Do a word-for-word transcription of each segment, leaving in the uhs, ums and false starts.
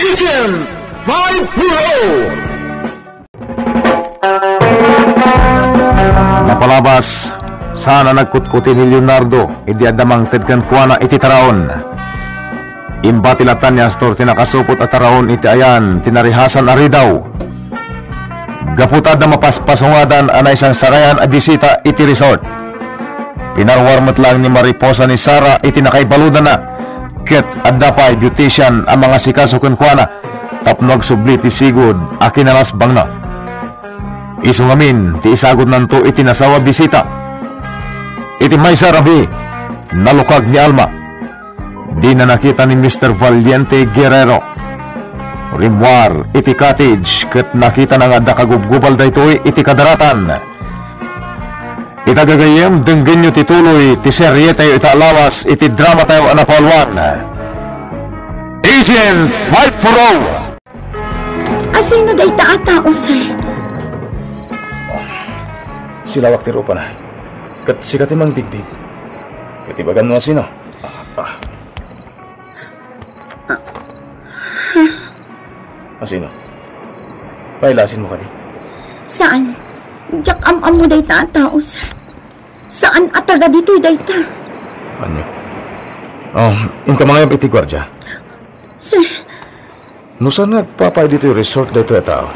Agent five four oh. Napalabas, saan a nagkutkuti ni Leonardo idi adda mangted kenkuana iti taraon. Imbati latta ni Astor ti nakasupot a taraon iti ayan ti narihasan a ridaw. Gapu ta adda mapaspasungadan a naisangsakayan a bisita iti resort. Pinaruar met laeng ni Mariposa ni Sara iti nakaibaludanna, ket adda pay beautician a mangasikaso kenkuana tapno agsubli ti sigud a kinalasbangna. Isu ngamin ti isagutnanto iti nasawa a bisita. Iti maysa a rabii, nalukag ni Alma. Dina nakita ni Mister Valiente Guerrero. Rimmuar iti cottage ket nakitana nga adda kagubgubal daytoy iti kadaratan. Ita gagayyem, denggenyo ti tuloy ti serietayo ita a lawas iti dramatayo a napauluan, Agent five four oh. Asino dayta a tao, sir? Silawak ti rupana. Ket sika ti mangbigbig. Ket ibaganmo asino? Ah. Asino? Pailasin mo kadi? Saan? Diak am-ammo dayta a tao, sir. Saan a taga ditoy dayta? Ania? Oh, inka mangayab iti guardia. Sir. No saan nga agpapaay ditoy resort daytoy a tao?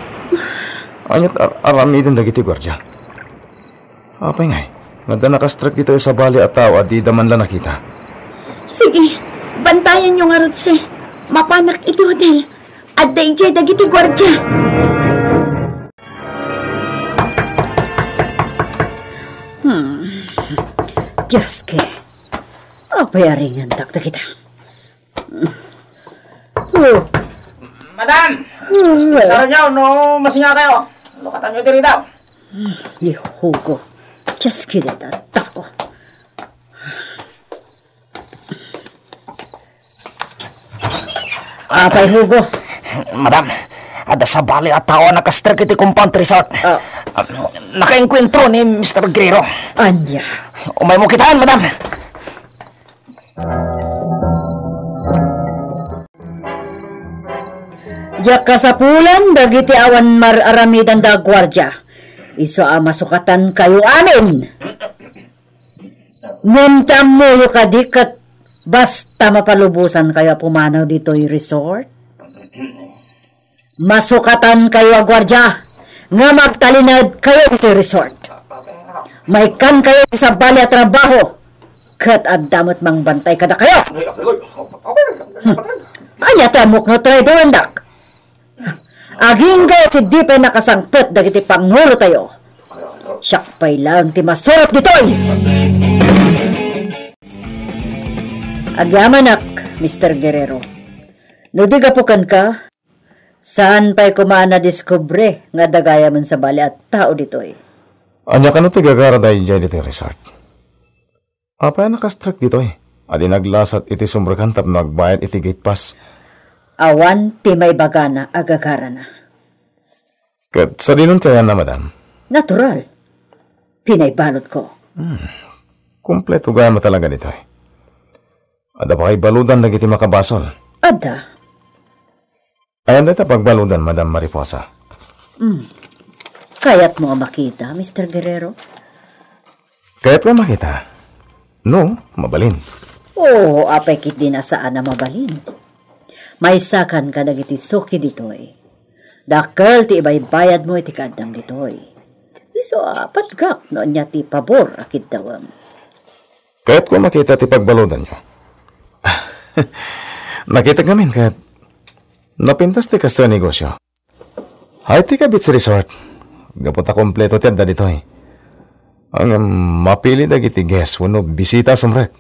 Ania't ar-, aramiden dagiti guardia? Apay ngay, nga adda nakastrek ditoy sabali a tao a dida man la nakita? Sige, bantayanyo ngarud, sir. Mapanak iti hotel. Adda idiay dagiti guardia. Hmm. Dios ke. Apay aringandak dagita? Oh. Madam! Saro nyo, no masinga kayo. Lukatanyo diri daw. Ni Hugo. Dios ke dayta a tao. Apay, Hugo? Madam, adda sabali a tao a nakastrek iti compound resort. Ah. Nakaengkuentro ni Mister Guerrero. Ania? Umaymo kitaen, madam. Diak kasapulan dagiti awan mar-aramidanda a guardia. Isu a masukatankayo amin. Ngem ti ammoyo kadi ket basta mapalubosankayo a pumanaw ditoy resort? Masukatankayo a guardia, ngem agtalinaedkayo ditoy resort. Maikkankayo ti sabali a trabaho, ket adda met mangbantay kadakayo. Hmm. Ania ti ammok nga traidorendak? Agingga iti di pay nakasangpet dagiti pangulotayo. Siak pay laeng ti masurot ditoy. Agyamanak, Mister Guerrero. No di gapu kenka, saan pay koma a nadiskubre nga adda gayamen sabali a tao ditoy? Ania kano ti gagara daydiay ditoy resort? Apay a nakastrek ditoy a di naglasat iti sumrekan tapno agbayad iti gate pass? Awan ti maibagana a gagarana. Ket sadinon ti ayanna, madam? Natural. Pinaibalutko. Hmm. Kompleto gayam a talaga ditoy. Adda pakaibaludan dagiti makabasol. Adda. Ayan dayta pagbaludan, Madam Mariposa. Hmm. Kayatmo a makita, Mister Guerrero? Kayatko a makita. No, mabalin. Oo, apay ketdi a saan a mabalin. Maysakan kadagiti suki ditoy. Dakkel ti ibaybayadmo iti kaaddam ditoy. Isu a patgak no ania ti pabor a kiddawem. Kayatko a makita ti pagbaludanyo. Nakitak ngamin ket napintas ti kastoy a negosyo. Hay ti Kabits Resort. Gapu ta kompleto ti adda ditoy. Ngem mapili dagiti guest wenno bisita a sumrek.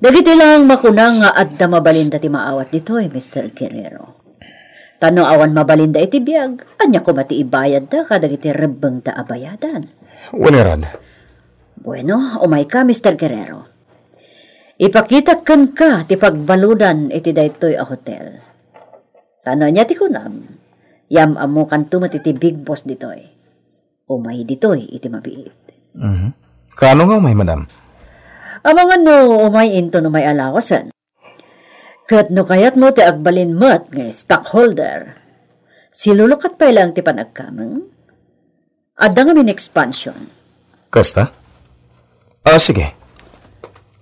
Dagiti lang makuna nga adda mabalinda ti maawat ditoy, Mister Guerrero. Ta no awan mabalinda iti biag, ania koma ti ibayadda kadagiti rebbengda a bayadan? Wen ngarud. Bueno, umayka, Mister Guerrero. Ipakitak kenka ti pagbaludan iti daytoy a hotel. Ta no ania ti kunam, yam-ammokanto met iti Big Boss ditoy. Umay ditoy iti mabiit. Mhm. Kaano nga umay, madam? Amangan no umay inton umay a lawasen. Ket no kayatmo ti agbalin met nga stockholder, silulukat pay laeng ti panagkameng. Adda ngamin expansion. Kasta? Ah, sige.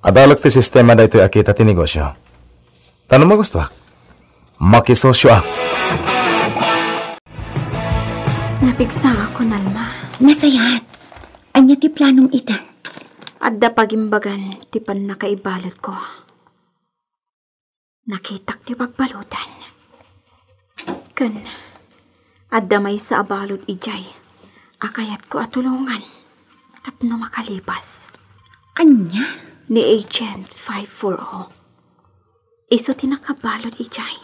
Adalek ti sistema daytoy a kita ti negosyo. Ta no magustuak, makisosioak. Napigsaak, Alma. Nasayaat. Ania ti planom ita? Adda pagimbagan ti pannakaibaludko. Nakitak ti pagbaludan. Ken adda maysa a balud idiay a kayatko a tulongan tapno makalipas. Ania? Ni Agent five four oh. Isu ti nakabalud idiay.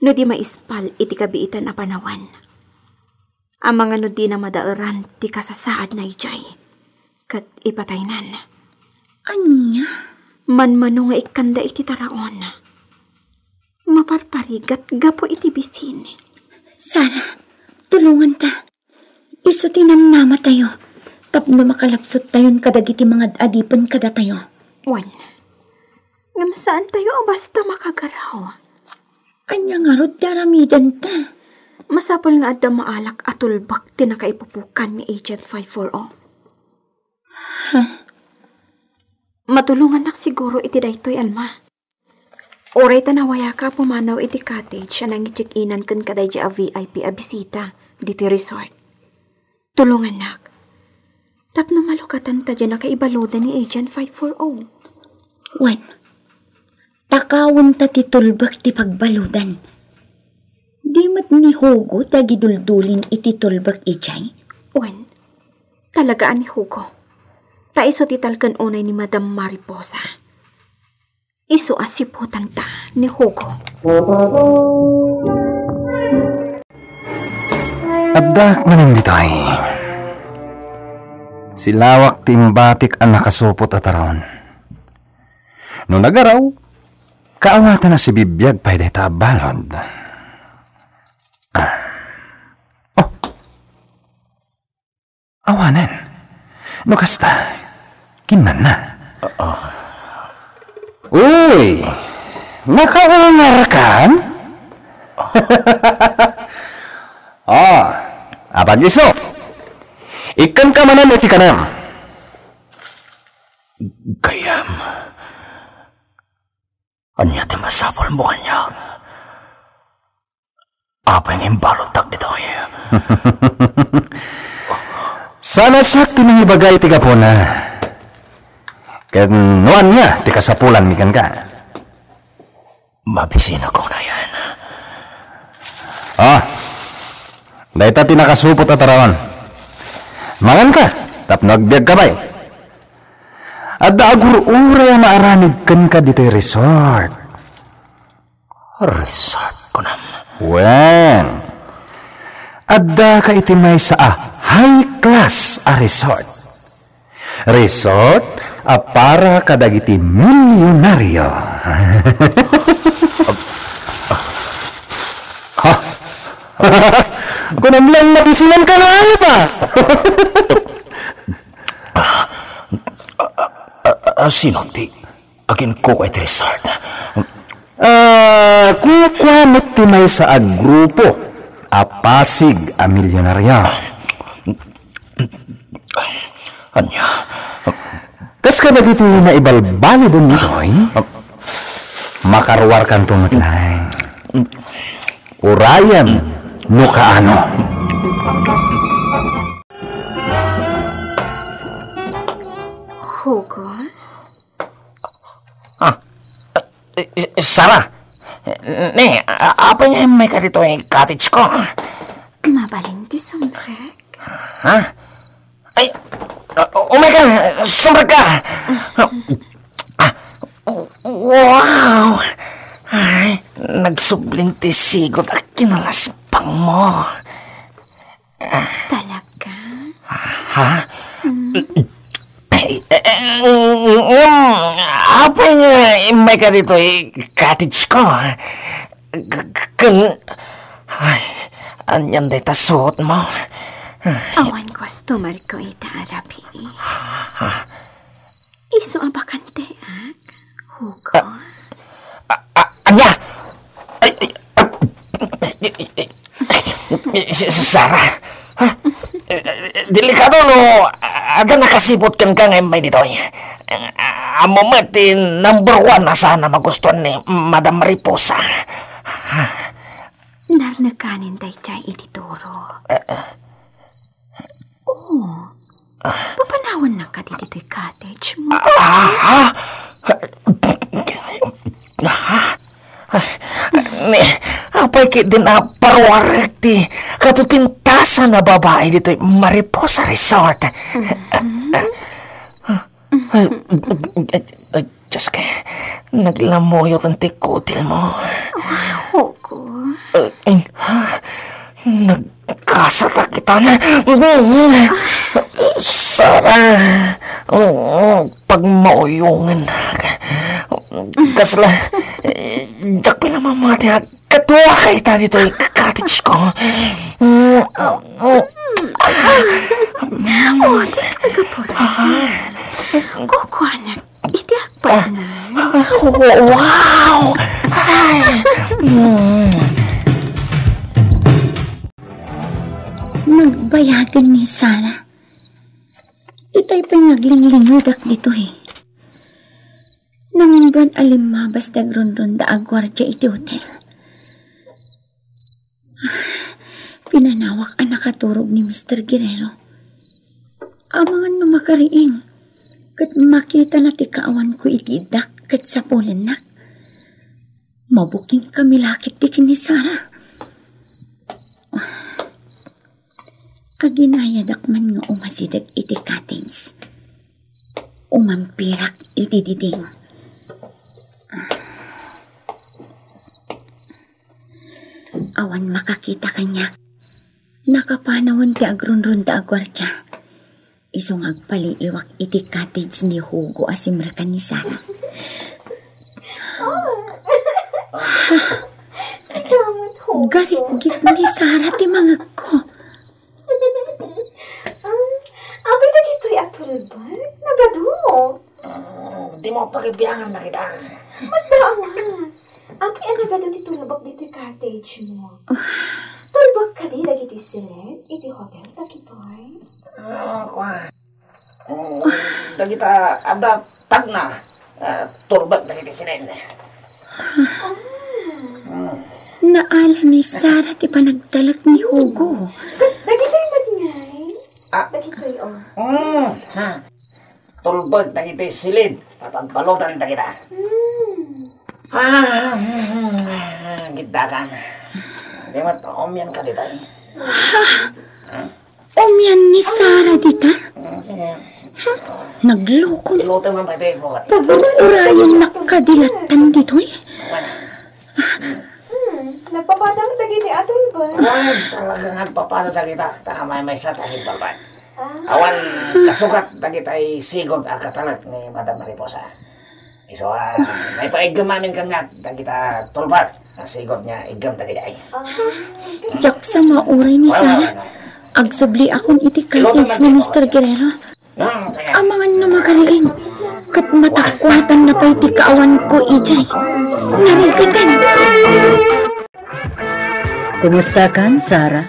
No di maispal iti kabiitan a panawan. Amangan no dina madaeran ti kasasaadna idiay, ket ipataynan. Ania? Manmano nga ikkanda iti taraon. Maparparigat gapu iti bisin. Sara, tulonganta. Isu ti namnamatayo tapno makalabsottayon kadagiti mangad-adipen kadatayo. Wen, ngem saantayo a basta makagaraw. Ania ngarud ti aramidenta? Masapul nga adda maalak a tulbek ti nakaipupukan ni Agent five four oh. Huh? Matulongannak siguro iti daytoy, Alma. Uray ta nawayaka a pumanaw iti cottage a nangicheck-inan ken kadaydi a V I P a bisita ditoy resort. Tulongannak. Tapno malukatan ta diay nakaibaludan ni Agent five four oh. Wen, takawenta ti tulbek ti pagbaludan. Di met ni Hugo ti agiduldulin iti tulbek idiay? Wen, talaga a ni Hugo. Ta isu ti talken unay ni Madam Mariposa. Isu a siputanta ni Hugo. Addak manen ditoy. Silawak ti imbatik a nakasupot a taraon. No nagaraw, kaawatan a sibibiag pay dayta a balud. Ah. Oh! Awanen. No kasta, kinnanna. Ah. Uy! Nakaungarkan? Ah, apag-isu. Ikkanka manen iti kanam. Gayam. Ania ti masapulmo kaniak? Apay nga imbaludtak ditoy? Saan a siak ti nangibaga iti gapuna. Ken no ania ti kasapulanmi kenka? Mabisinak unayen. Ah, dayta ti nakasupot a taraon. Manganka, tapno agbiagka pay. Adda agur-uray a maaramid kenka ditoy resort. Resort, kunam? Wen, addaka iti maysa a high class a resort. Resort a para kadagiti milyonaryo. Ha? Kunam laeng, nabisinanka nga ayat, a. Ah, sino ti aginkuko iti resort? Ah, kukua met ti maysa a grupo a Pasig a milyonaryo. Ania? Kas kadagiti naibalbaluden ditoy, makaruarkanto met laeng. Urayem no kaano. Hugo? Ah, eh, Sara. Ne, a-, apay nga immayka ditoy cottage ko? Mabalin ti sumrek. Ha? Ay, uh, umayka, sumrekka. Ah, wow! Ay, nagsublin ti sigud a kinalaspangmo. Talaga? Ha? Mm. Ay, eh, eh, mm, apay nga immayka ditoy cottage ko? K-, k-, kun-, ay, anian dayta suotmo? Awan customer ko ita a rabii. Ha? Isu a bakanteak, Hugo. Ah, ah, ah, Nya! Ay, ay, ah, Sarah, ha? Delikado no adda nakasiput kenka nga immay ditoy. Ammom met ti number one a saan a magustuan ni Madam Mariposa. Narnekanen daydiay iti turo. Ah, ah. Oh. Ah. Papanawennaka ditoy cottage mo. Ah, ah. Ah. Ni, apay ketdin a paruarek ti kapipintasan a babai ditoy Mariposa Resort. Mhm. Ay, ay, ay, Diyos ko, naglamuyo ti kutil mo. Hugo. Eh, eh, ha? Nagkasata kita na. Sarah, oh, pagmauyongen. Kasla, eh, diak pay la mamati a kaduaka ita ditoy cottage ko. Oh, di ka nagapura. Kukuanak iti agpatnay. Wow! Ay! Mm. Nagbayagen ni Sarah. Itay pay nga aglinglingedak ditoy. Nanginduan a limmabas ti agrunrunda a guardia iti hotel. Pinanawak a nakaturog ni Mister Guerrero. Amangan no makariing, ket makitana ti kaawanko iti iddak ket sapulennak. Mabuking kami la ketdi ken ni Sarah. Aginayadak man nga umasideg iti cottage. Umampirak iti diding. Awan makakita kaniak. Nakapanawen ti agrunrunda a guardia. Isu nga agpaliiwak iti cottage ni Hugo a simrekan ni Sarah. Salamat, Hugo. Garigit ni Sarah ti mangegko. Ah, apay dagitoy a tulbek? Nagadu. Mm, dimo pakibiangan dagita. Masda awan. Apay a nagadu ti tulbek ditoy cottage mo? Tulbek kadi dagiti siled iti hotel dagitoy? Ah, kuan. Mm, dagita adda tagna, ah, tulbek dagiti siled. Ah. Mm. Naala ni Sarah ti panagtalek ni Hugo. Dagitoy met ngay? Ah. Dagitoy, oh. Mm, ha. Tulbek dagiti siled. Napagbalutan dagita. Hmm. Ah, giddakan. Di met, umian ka dita. Ha? Umian ni Sarah dita? Hmm, sige. Ha? Nagloko. Iluto man pati ko. Pabur-urayan na kadilatan ditoy. Wala. Hmm, nagpapada met dagiti a tulbek. Ay, talaga nga nagpapada dagita. Tama, may sa tayo tulbek. Ah. Awan kasukat dagitay sigud a katalek ni Madam Mariposa. Isu a, maipaigem amin kaniak dagita tulbek a sigud nga iggem dagitay. Ah. Diak sa mauray ni Sarah. Agsubliakon iti cottage ni Mister Guerrero. Amangan no makariing, ket matakuatan na pay ti kaawanko idiay. Narigakan. Kumusta kan, Sarah?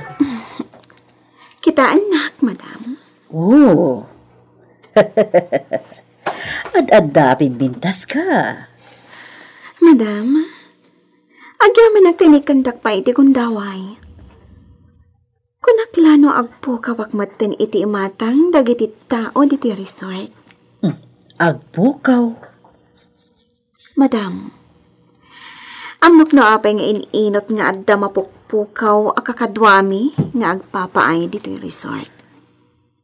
Kitaennak, madam. Oh. Ad-adda a pimpintaska. Madam, agyamanak ta inikkantak pay iti gundaway. Kunak la no agpukawak metten iti imatang dagiti tao ditoy resort. Hmm, agpukaw? Madam, ammok no apay nga in-inut nga adda mapukpukaw a kakaduami nga agpapaay ditoy resort.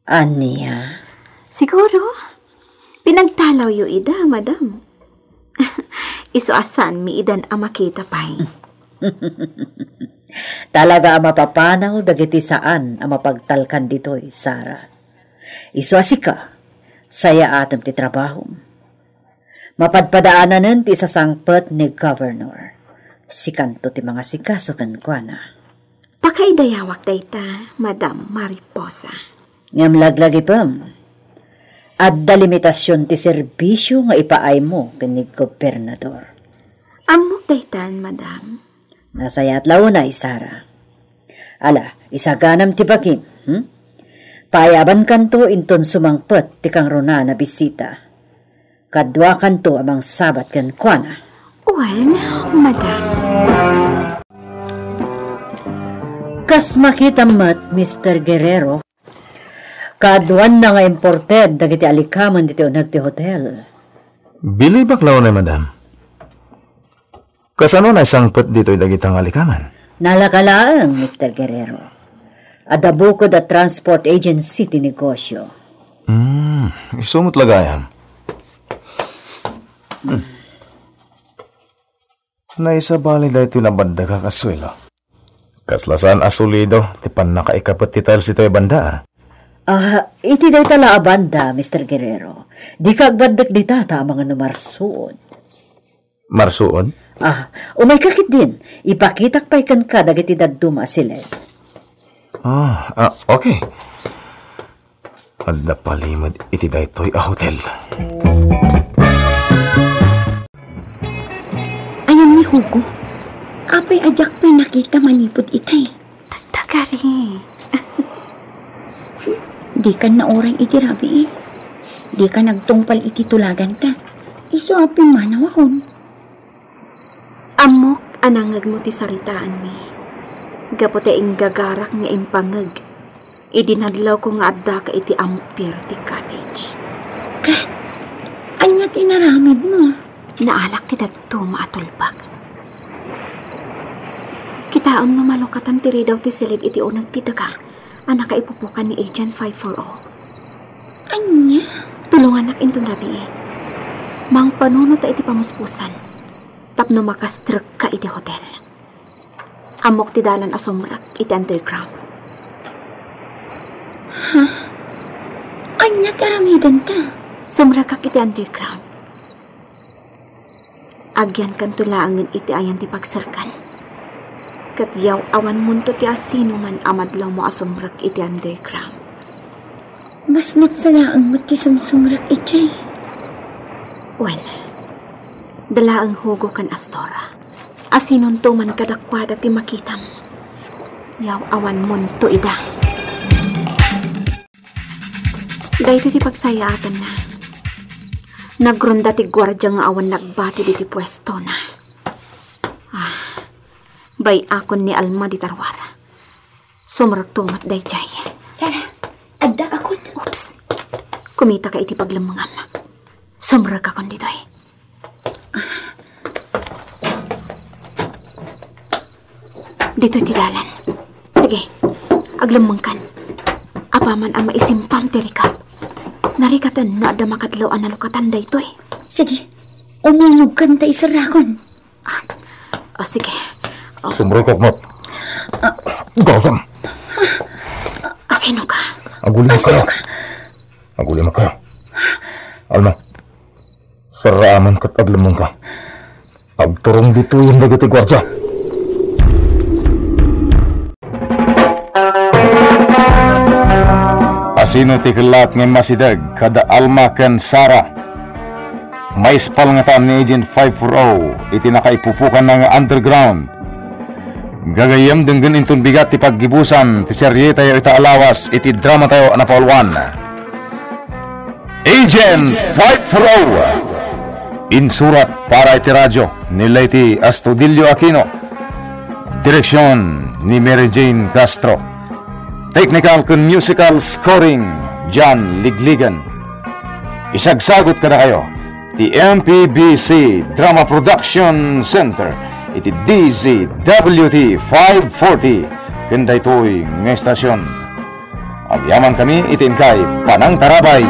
Ania? Siguro, pinagtalawyo ida, madam. Isu a saanmi idan a makita pay. Talaga a mapapanaw dagiti saan a mapagtalkan ditoy, Sarah. Isu a sika, sayaatem ti trabahom. Mapadpadaananen ti isasangpet ni Governor. Sikanto ti mangasikaso kenkuana. Pakaidayawak dayta, Madam Mariposa. Ngem laglagipem, adda limitasion ti serbisio nga ipaaymo ken ni Gobernador. Ammok daytan, madam. Nasayaat la unay, Sara. Ala, isaganam ti bagim, hmm? Paayabankanto inton sumangpet ti kangrunaan a bisita. Kaduakanto a mangsabat kenkuana. Wen, madam. Kas makitam met, Mister Guerrero, kaduanna nga imported dagiti alikamen ditoy uneg ti hotel. Bilibak la unay, madam. Kasano naisangpet ditoy dagita nga alikamen? Nalaka laeng, Mister Guerrero. Adda bukod a transport agency ti negosio. Hmm, isu met la gayam. Hmm. Naisabali daytoy nabaddegak a suelo. Kasla saan a solido ti pannakaikapet ti tiles itoy a banda, ah. Ah, iti dayta la a banda, Mister Guerrero. Dika agbaddek dita ta amangan no marsuod. Marsuod? Ah, umayka ketdin. Ipakitak pay kenka dagiti dadduma a siled. Ah, ah, okay. Adda palimed iti daytoy a hotel. Ayan ni Hugo. Apay a diak pay nakita manipud itay? Tattagari. Dikan nauray iti rabii. Dikan agtungpal iti tulaganta. Isu a pimmanawakon. Ammok a nangngegmo ti saritaanmi. Gapu ta inggagarak nga impangeg idi nadlawko nga addaka iti Ampir ti cottage. Ket, ania ti inaramidmo? Naalak ti dadduma a tulbak. Kitaem no malukatan ti ridaw ti siled iti uneg ti daga a nakaipupukan ni Agent five four oh. Ania? Tulongannak inton rabii. Mangpanunot ta iti pamuspusan tapno makastrekka iti hotel. Ammok ti dalan a sumrek iti underground. Ha? Ania ti aramidenta? Sumrekak iti underground. Agyankanto laengen iti ayan ti pagserkan. Ket yaw-awanmonto ti asinoman a madlawmo a sumrek iti underground. Mas nagsa laeng met ti sumsumrek idiay. Wen, da laeng Hugo ken Astora. Asinonto man kadakuada ti makitam? Yaw-awanmonto ida. Daytoy ti pagsayaatanna. Nagronda ti guardia nga awan nagbati diti puestona. Ah, bay-akon ni Alma di taruar. Sumrekto met daydiay. Sara, adda akon. Oops. Kumitaka iti paglemmengam. Sumrekakon ditoy. Ditoy ti dalan. Sige, aglemmengkan. Apaman a maisimpam ti rigat. Narikatenna adda makadlaw a nalukatan daytoy. Sige, umulogkan ta iserrakon. Ah, ah, sige. Ah. Sumrekak met. Ah. Gasam. Asino ka? Aguli kayo. Asino ka? Aguli kayo. Alma, serraaman ket aglemmengka. Agturong ditoyen dagiti guardia. Asino ti kellat nga immasideg kada Alma ken Sara? Maispal ngata ni Agent five four oh iti nakaipupukanna nga underground. Gagayyem denggen inton bigat ti paggibusan ti serietayo ita a lawas iti dramatayo a napauluan. Agent five four oh. Insurat para iti radyo ni Leyte Astudillo Aquino. Direksyon ni Mary Jane Castro. Technical ken musical scoring, John Ligligan. Isagsagot kadakayo ti M P B C Drama Production Center iti D Z W T five forty ken daytoy nga estasyon. Agyamankami iti inkay panangtarabay.